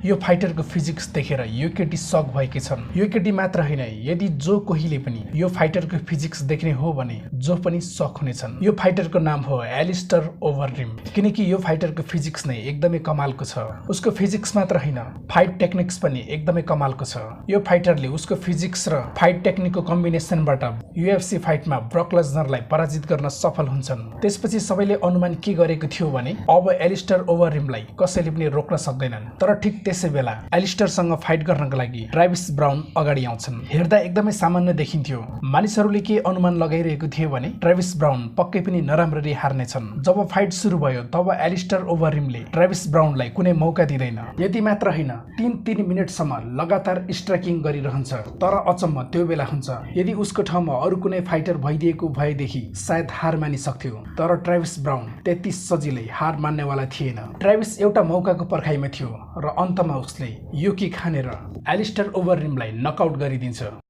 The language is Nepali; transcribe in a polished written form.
यो फाइटरको फिजिक्स देखेर यो केटी सक भएकी छन्। यो केटी मात्र होइन, यदि जो कोहीले पनि यो फाइटरको फिजिक्स देख्ने हो भने जो पनि सक हुनेछन्। यो फाइटरको नाम हो एलिस्टर ओभररिम, किनकि यो फाइटरको फिजिक्स नै एकदमै कमालको छ। उसको फिजिक्स मात्र होइन, फाइट टेक्निक्स पनि एकदमै कमालको छ। यो फाइटरले उसको फिजिक्स र फाइट टेक्निकको कम्बिनेसनबाट UFC फाइटमा ब्रक लेसनरलाई पराजित गर्न सफल हुन्छन्। त्यसपछि सबैले अनुमान के गरेको थियो भने अब एलिस्टर ओभररिमलाई कसैले पनि रोक्न सक्दैनन्। तर ठिक त्यसै बेला एलिस्टरसँग फाइट गर्नका लागि ट्राभिस ब्राउन अगाडि आउँछन्। हेर्दा एकदमै सामान्य देखिन्थ्यो। मानिसहरूले के अनुमान लगाइरहेको थियो भने ट्राभिस ब्राउन पक्कै पनि नराम्ररी हार्नेछन्। जब फाइट सुरु भयो तब एलिस्टर ओभररिमले ट्राभिस ब्राउनलाई कुनै मौका दिँदैन। यति मात्र होइन, 3 मिनेटसम्म लगातार स्ट्राइकिङ गरिरहन्छ। तर अचम्म त्यो बेला हुन्छ यदि उसको ठाउँमा अरू कुनै फाइटर भइदिएको भएदेखि सायद हार मानिसक्थ्यो। तर ट्राभिस ब्राउन त्यति सजिलै हार मान्नेवाला थिएन। ट्राभिस एउटा मौकाको पर्खाइमा थियो र अन्तमा उसले यो किक हानेर एलिस्टर ओभररिमलाई नकआउट गरिदिन्छ।